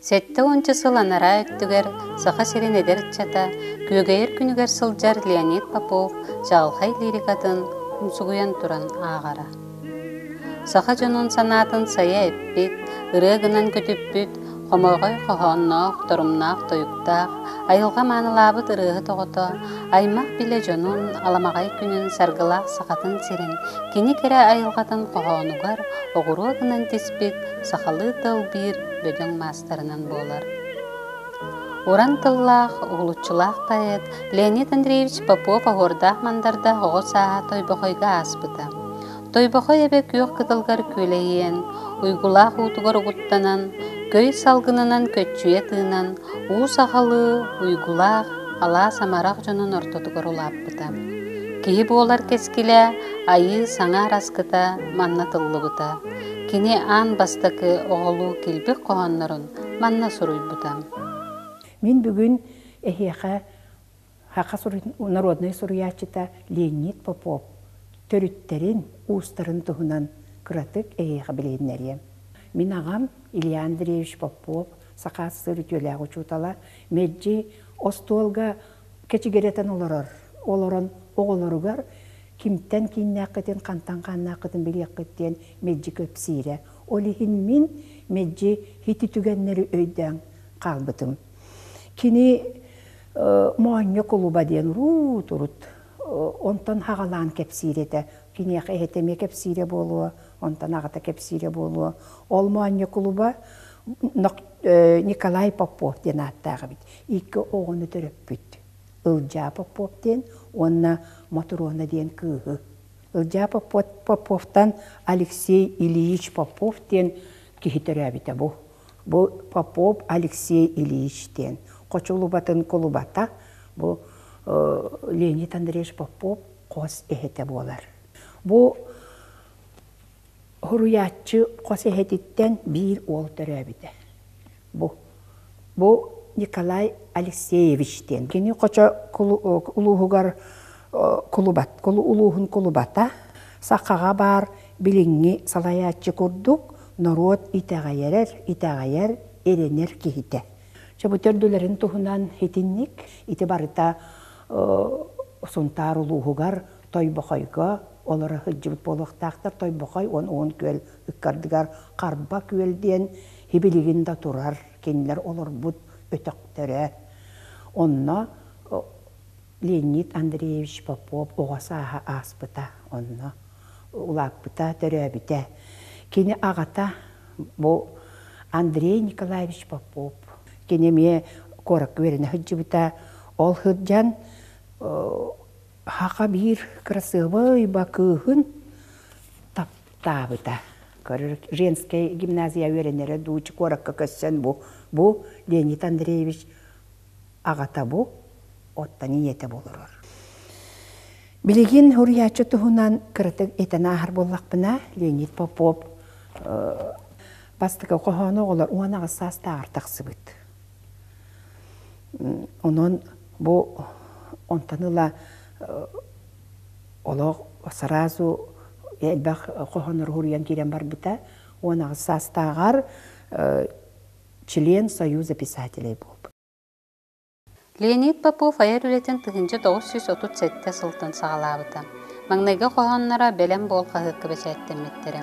Сэттэ уонча сыл анараа өттүгэр Саха сирин эдэр ыччата күөгэйэр күнүгэр сылдьар Леонид Попов чаҕылхай лирикатын умсугуйан туран ааҕара. Саха дьонун санаатын сайа эппит, ырыа гынан көтүппүт, хомоҕой хоһоонноох, торумнаах тойуктаах, айылҕа маанылаабыт ырыаһыт оҕото, аймах-билэ дьонун, аламаҕай күнүн саргылаах сахатын сирин, кини кэрэ айылҕатын хоһоонугар оҕуруо гынан тиспит сахалыы тыл биир бөдөҥ маастарынан буолар. Уран тыллаах, уһулуччулаах поэт Леонид Андреевич Попов оһуордаах мандардаах оҕо сааһа Тойбохойго ааспыта. Тойбохой эбэ күөх кытылгар күөлэһийэн, уйгулаах уутугар угуттанан, көй салгынынан көччүйэ тыынан, уу сахалыы, уйгулаах, алаас амарах дьонун ортотугар улааппыта. Киһи буолар кэскилэ, айыы саҥа араскыта манна тыллыбыта. Кини аан бастакы оҕолуу килбик хоһооннорун манна суруйбута. Мин бүгүн эһиэхэ Саха народнай суруйааччыта Леонид Попов төрүттэрин, уустарын туһунан кыратык эһиэхэ билиһиннэриэм. Мин аҕам Илья Андреевич Попов, Саха СССР үтүөлээх учуутала, мэлдьи остуолга кэчигирэтэн олорор, олорон оҕолоругар кимтэн кииннээххитин, хантан хааннааххытын билиэххит диэн мэлдьи кэпсиирэ. Ол иһин мин мэлдьи ити түгэннэри өйдөөн хаалбытым. Кини Моонньо кулуба диэн уруут-урут онтон хаҕалаан кэпсиир этэ. Киниэхэ эһэтэ эмиэ кэпсиирэ буолуо, онтон аҕата кэпсиирэ буолуо. Ол Моонньо кулуба Николай Попов диэн ааттаах эбит. Икки оҕону төрөппүт. Ылдьаа Попов диэн уонна Мотуруона диэн кыыһы. Ылдьаа Поповтан Алексей Ильич Попов диэн киһи төрөөбүтэ бу. Бу Попов Алексей Ильич диэн Хочулубатын кулубата бу Леонид Андреевич Попов хос эһэтэ буолар. Бу Суруйааччы хос эһэтиттэн биир уол төрөөбүтэ. Бу бу Николай Алексеевич диэн. Кини Хочо улууһугар кулубат, улууһун кулубата, сахаҕа баар билиҥҥи салайааччы курдук норуот итэҕэйэрэр, итэҕэйэр, эрэнэр киһитэ. Чэ бу төрдүлэрин туһунан итинник ити барыта Сунтаар улууһугар Тойбохойго олоро сылдьыбыт буолуохтаахтар. Тойбохой уон уон күөл ыккардыгар Харба күөл диэн һибилигин да турар кинилэр олорбут өтөхтөрө. Онно Леонид Андреевич Попов оҕо сааһа ааспыта, онно улааппыта, төрөөбүтэ. Кини аҕата бу Андрей Николаевич Попов. Кини эмиэ куоракка үөрэнэ сылдьыбыта. Ол сылдьан Саха биир кырасыабай кыыһын таптаабыта. Көрөр женскэй гимназия үөрэнэрэ дуу куоракка көссөн бу бу Леонид Андреевич аҕата бу оттон ийэтэ болорор. Билигин суруйааччы туһунан кыратык этэн ааһар буоллахпына, Леонид Попов бастакы хоһоону оҕолор 18 саастааҕар тахсыбыт. Онон бу онтон ыла олох сразу элбэх хоһооннору суруйан киирэн барбыта. 18 саастааҕар член Союза писателей буолбут. Леонид Попов айар үлэтин 1937 сылтан саҕалаабыта. Маҥнайгы хоһоонноро «Бэлэм буол» хаһыакка бэчээттэммиттэрэ.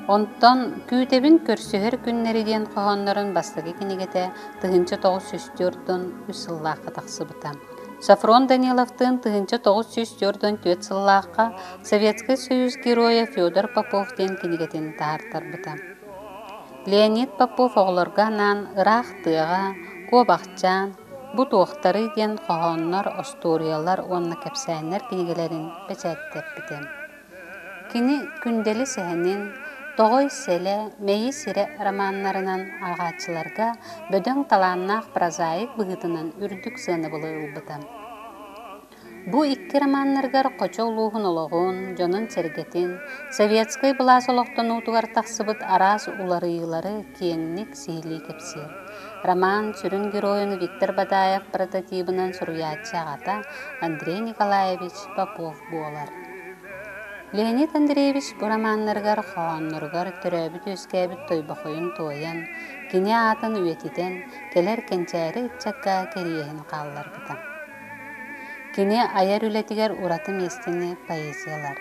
Онтон «Күүтэбин көрсүһэр күннэри» диэн хоһооннорун бастакы кинигэтэ 1943 сыллаахха тахсыбыта. Софрон Даниловтыын 1944 сыллаахха Советскай Союз Геройа Федор Попов диэн кинигэтин таһаартарбыта. Леонид Попов оҕолорго анаан «Ыраах тыаҕа», «Куобахчаан», «Бу туохтарый» диэн хоһооннор, остуоруйалар уонна кэпсээннэр кинигэлэрин бэчээттэппитэ. Кини Күндэли сэһэнин, Тоҕой сэлэ, Мэйи сирэ романнарынан ааҕааччыларга бөдөҥ талааннаах прозаик быһыытынан үрдүк сыанабылы ылбыта. Бу икки романнарыгар Хочо улууһун олоҕун, дьонун-сэргэтин, советскай былаас олохтонуутугар тахсыбыт араас уларыйыылары киэҥник сиһилии кэпсиир. Роман сүрүн геройун Виктор Бадаев прототибынан суруйааччы аҕата Андрей Николаевич Попов буолар. Леонид Андреевич бу романнарыгар, хоһоонноругар төрөөбүт-үөскээбит Тойбохойун туойан, кини аатын үйэтитэн, кэлэр кэнчээри ыччакка кэриэһин хаалларбыта. Кини айар үлэтигэр ураты миэстэни поэзиялар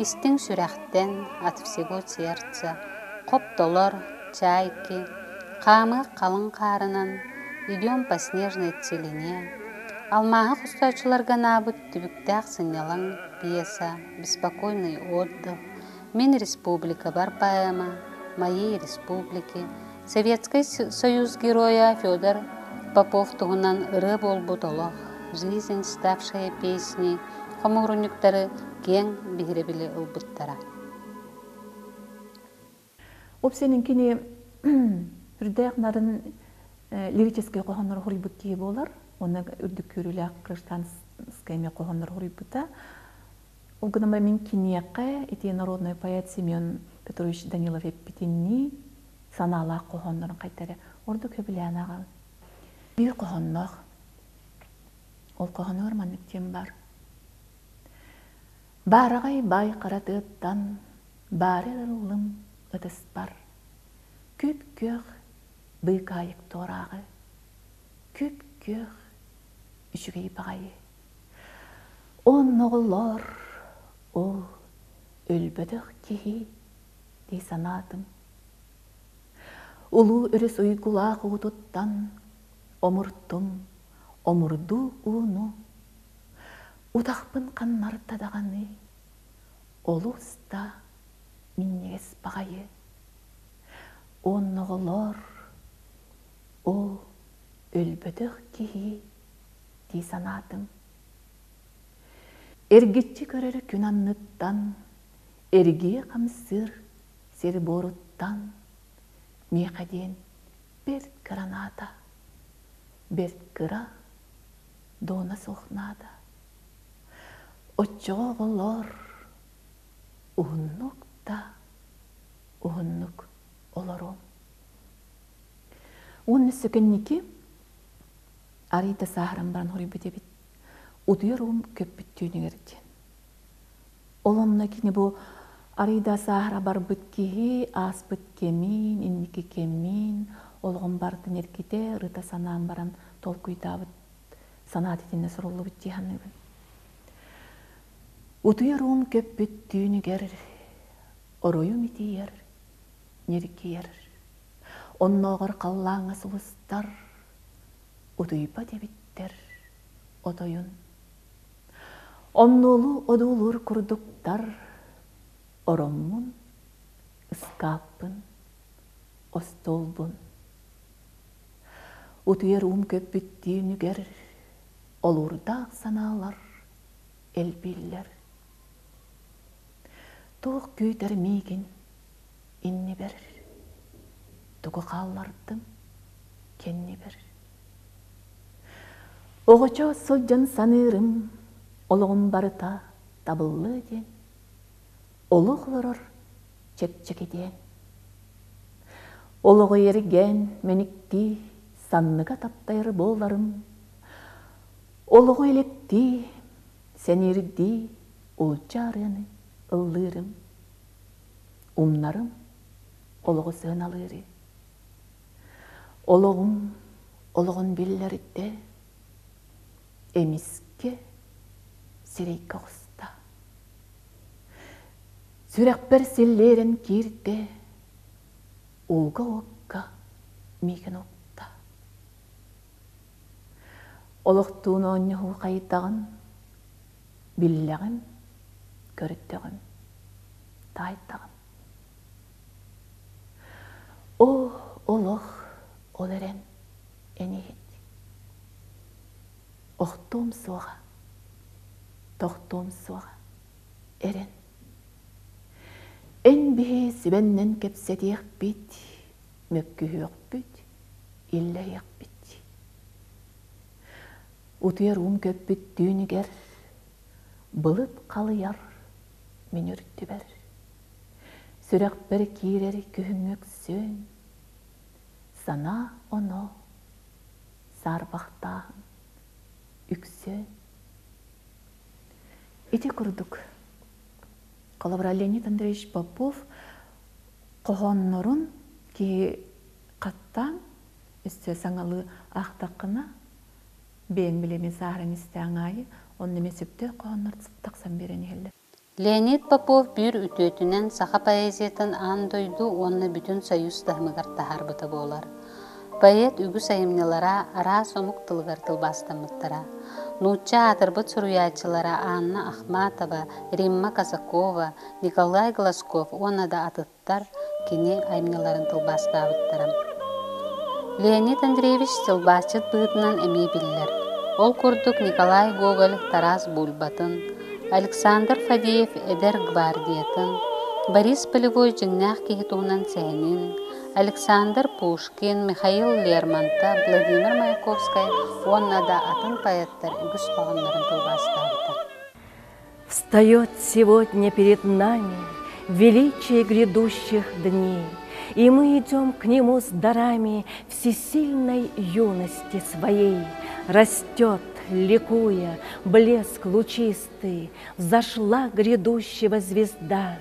Истиҥ сүрэхтэн, От всего сердца, Хоптолор, Чайки, Хаамыах халыҥ хаарынан, Идем по снежной целине, Алмааһы хостооччуларга анаабыт түбүктээх сынньалаҥ пьеса «Беспокойный отдых», «Мин республикабар» поэма, «Моей республике», Советскай Союз геройа Федор Попов туһунан ырыа буолбут олох, «Жизнь, ставшая песней» хомуурунньуктары киэҥ биһирэбили ылбыттара. Опсенин кини үрдээх нарын лирическэй хоһооннору хоруйбут киһи буолар. Онно үрдүк күүрүүлээх гражданскай эмиэ хоһооннору хоруйбута. Ол гынан мин киниэхэ ити народный поэт Семен Петрович Данилов эппитинии санаалаах хоһооннорун хайта эрэ ордук сөбүлээн ааҕабын. Биир хоһоонноох. Ол хоһоонугар маннык диэн баар. Баараҕай баай хара тыаттан баары ыллым ытыспар. Күп-күөх быыкаайык туорааҕы, күп-күөх үчүгэй баҕайы. Онноҕолор ол өлбөтөх киһи дии санаатым. Улуу өрүс уйгулаах уутуттан омуртум, омурдуу ууну утахпын ханнарда даҕаны олус да минньигэс баҕайы. Онноҕолор ол өлбөтөх киһи дии санаатым. Эргиччи көрөр күн анныттан, эргийэ хамсыыр сир буоруттан миэхэ диэн бэрт кыранаата, бэрт кыра дуона суох наада. Оччоҕо оҕолор уһуннук да уһуннук олоруом. Уонна өссө кэнники арыйда сааһыран баран хоруйбут эбит. Утуйар уум көппүт түүнүгэр диэн. Ол онно кини бу арыйда сааһыра барбыт киһи ааспыт кэмин, инники кэмин, олоҕун барытын эргитэ, ырыта санаан баран толкуйдаабыт санаат итиннэ суруллубут дии саныыбын. Утуйар уум көппүт түүнүгэр оройум итийэр, ньиргийэр. Оннооҕор халлааҥҥа сулустар утуйбат эбиттэр отойун. Оннуолу одуулуур курдуктар ороммун, ыскааппын, остуолбун. Утуйар уум көппүт түүнүгэр олуурдаах санаалар элбииллэр. Туох күүтэр миигин иннибэр, тугу хааллардым кэннибэр. Оҕочо сылдьан саныырым, олоҕум барыта табыллыа диэн, олох олорор чэпчэки диэн. Олоҕу эргэн мэниктии санныга таптайар буоларым, олоҕу элэктии, сэниирдии улдьа арыаны ыллыырым, умнарым олоҕу сыаналыыры. Олоҕум олоҕун биллэрдэ, эмискэ сирэйгэ оҕуста. Сүрэхпэр силлиэрэн киирдэ, ууга-уокка миигин укта. Олохтуун оонньоһуу хайдаҕын биллэҕим, көрдөҕүм, таайдаҕым. Оо, олох ол эрэн эн иһит. Охтуом суоҕа, тохтуом суоҕа, эрэн. Эн биһи сибэннэн кэпсэтиэхпит, мөккүһүөхпүт, иллэһиэхпит. Утуйар уум көппүт түүнүгэр былыт халыйар мин үрдүбэр. Сүрэхпэр киирэр күһүҥҥү өксүөн, санаа оно саарбахтааһын үксүөн. Ити курдук. Холобура, Леонид Андреевич Попов хоһооннорун киһи хаттаан өссө саҥалыы аахтаххына, бэйэҥ билэмин сааһыран истэҕиҥ аайы, онно эмиэ сөптөөх хоһооннор тахсан биэрэн иһэллэр. Леонид Попов биир үтүөтүнэн саха поэзиятын аан дойду уонна бүтүн Союз таһымыгар таһаарбыта буолар. Поэт үгүс айымньылара араас омук тылыгар тылбаастаммыттара. Нуучча аатырбыт суруйааччылара Анна Ахматова, Римма Казакова, Николай Глазков уонна да атыттар кини айымньыларын тылбаастаабыттара. Леонид Андреевич тылбаасчыт быһыытынан эмиэ биллэр. Ол курдук Николай Гоголь Тарас Бульбатын, Александр Фадеев Эдэр гвардиятын, Борис Полевой дьиҥнээх киһи туһунан сэһэнин, Александр Пушкин, Михаил Лермонтов, Владимир Маяковскай уонна да атын поэттар үгүс хоһооннорун тылбаастаабыта. Встает сегодня перед нами величие грядущих дней, И мы идем к нему с дарами всесильной юности своей. Растет, ликуя, блеск лучистый, Взошла грядущего звезда.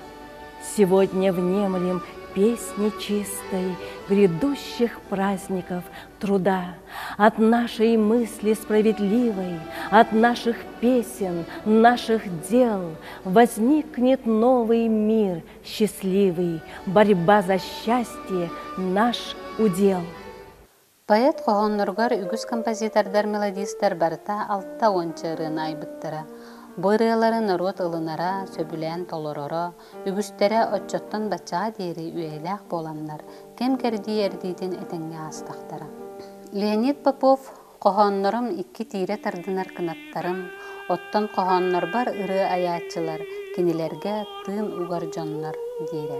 Сегодня внемлем песни чистой Грядущих праздников труда. От нашей мысли справедливой, От наших песен, наших дел Возникнет новый мир счастливый, Борьба за счастье – наш удел. Поэт хоһоонноругар үгүс композитордар, мелодистар барыта 60 ырыаны айбыттара. Бу ырыалары норуот ылынара, сөбүлээн толороро, үгүстэрэ оччоттон баччаҕа диэри үйэлээх буоланнар, кэм-кэрдии эрдиитин этэҥҥэ аастахтара. Леонид Попов хоһооннорум икки тиирэ тардынар кынаттарым, оттон хоһооннорбор ырыа айааччылар, кинилэргэ тыын угар дьоннор диирэ.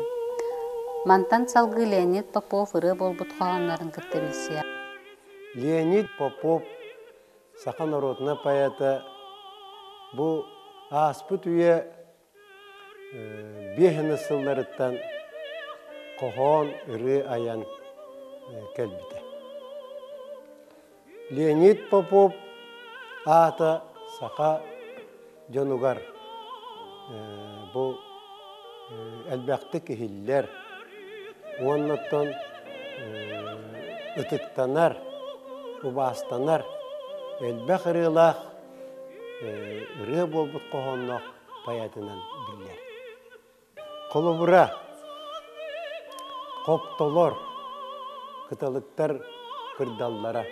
Мантан салгыы Леонид Попов ырыа буолбут хоһооннорун кытта билсиэ. Леонид Попов саха норуотунай поэта бу ааспыт үйэ Биэһинэ сылларыттан хоһоон, ырыа айан кэлбитэ. Леонид Попов аата саха дьонугар бу элбэхтик иһиллэр уонна оттон ытыктанар, убаастанар элбэх ырыалаах ырыа буолбут хоһоонноох поэтынан биллэр. Холобура, хоптолор, кыталыктар кырдаллара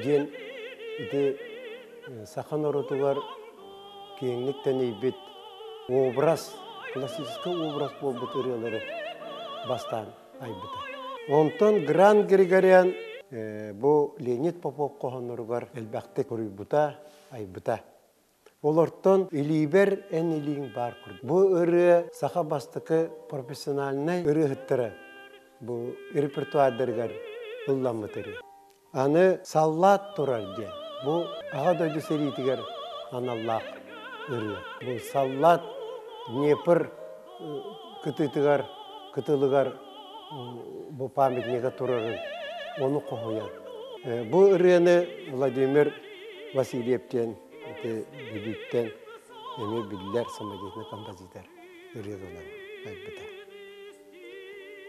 диэн ити саха норуотугар киэҥник тэнийбит образ, классическай образ буолбут ырыалары бастаан айбыта. Онтон Гран Григорян бу Леонид Попов хоһоонноругар элбэхтик суруйбута, айбыта. Олортон илиибэр эн илииҥ баар курдук. Бу ырыа саха бастакы профессиональнай ырыаһыттара бу репертуардарыгар ылламмыт ырыа. Аны саллаат турар диэн бу Аҕа дойду сэриитигэр аналлаах ырыа. Бу саллаат Днепр кытыытыгар, кытылыгар бу памятнига турарын ону хоһуйан. Бу ырыаны Владимир Васильев диэн ити Бүлүүттэн эмиэ биллэр самодеятельный композитор ырыа гынан айбыта.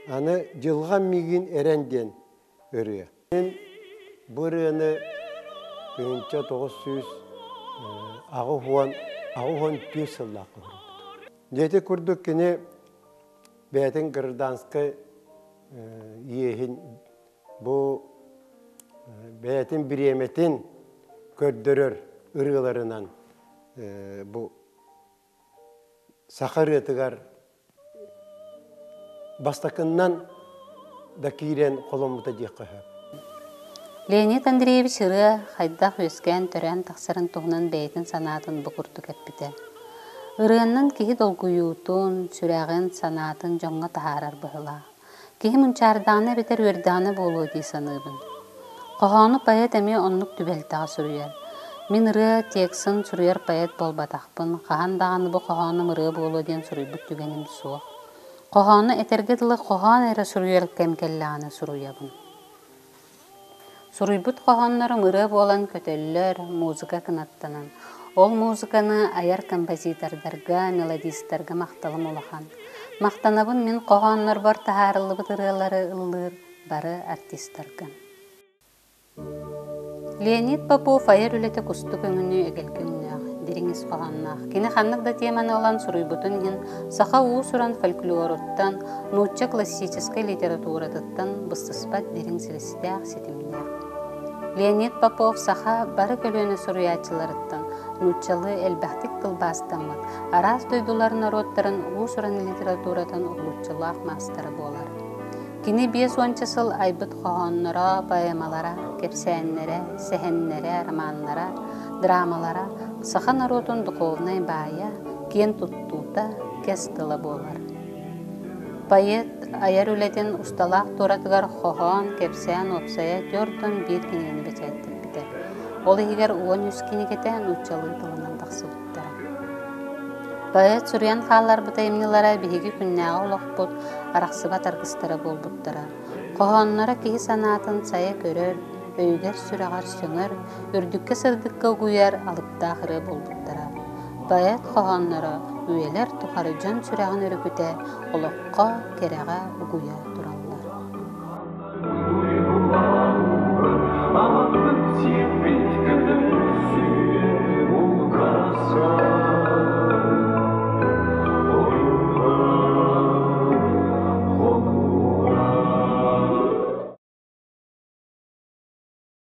Аны Дьылҕам миигин эрэн диэн ырыа. Мин бу ырыаны 1984 сыллаахха суруйбутум. Дьэ курдук кини бэйэтин гражданскай иэһин бу бэйэтин бириэмэтин көрдөрөр ырыаларынан бу саха ырыатыгар бастакыннан да киирэн холоммута диэххэ сөп. Леонид Андреевич ырыа хайдах үөскээн-төрөөн тахсарын туһунан бэйэтин санаатын бу курдук эппитэ. Ырыаннан киһи долгуйуутун, сүрэҕин, санаатын дьоҥҥо таһаарар быһыылаах. Киһи мунчаардаҕына эбэтэр үөрдэҕинэ буолуо дии саныыбын. Хоһоону поэт эмиэ оннук түбэлтэҕэ суруйар. Мин ырыа тексын суруйар поэт буолбатахпын, хаһан даҕаны бу хоһоонум ырыа буолуо диэн суруйбут түгэним суох. Хоһоону этэргэ дылы хоһоон эрэ суруйар кэм кэллэҕинэ суруйабын. Суруйбут хоһооннорум ырыа буолан көтөллөр, музыка кынаттанан. Ол музыканы айар композитордарга, мелодистарга махталым улахан. Махтанабын мин хоһооннорбор таһаарыллыбыт ырыалары ыллыыр бары артистарга. Леонид Попов айар үлэтэ кустук өҥүнүү эгэлгэ өҥнөөх, дириҥ ис хоһоонноох. Кини ханнык да теманы ылан суруйбутун иһин саха уус-уран фольклоруттан, нуучча классическай литературатыттан быстыспат дириҥ силистээх, ситимнээх. Леонид Попов саха бары көлүөнэ суруйааччыларыттан нууччалыы элбэхтик тылбаастаммыт, араас дойдулар норуоттарын уус-уран литературатын уһулуччулаах маастара буолар. Кини 50 сыл айбыт хоһоонноро, поэмалара, кэпсээннэрэ, сэһэннэрэ, романнара, драмалара саха норуотун духовнай баайа, киэн туттуута, кэс тыла буолар. Поэт айар үлэтин усталаах туоратыгар хоһоон, кэпсээн уопсайа 41 кинигэни бэчээттэппитэ. Ол иһигэр 13 кинигэтэ нууччалыы тылынан тахсыбыттара. Поэт суруйан хаалларбыт айымньылара биһиги күннээҕи олохпут арахсыбат аргыстара буолбуттара. Хоһоонноро киһи санаатын сайа көрөр, өйүгэр-сүрэҕэр сөҥөр, үрдүккэ-сырдыкка угуйар алыптаах ырыа буолбуттара. Поэт хоһоонноро үйэлэр тухары дьон сүрэҕин өрүкүтэ, олоххо, кэрэҕэ угуйа туруохтара.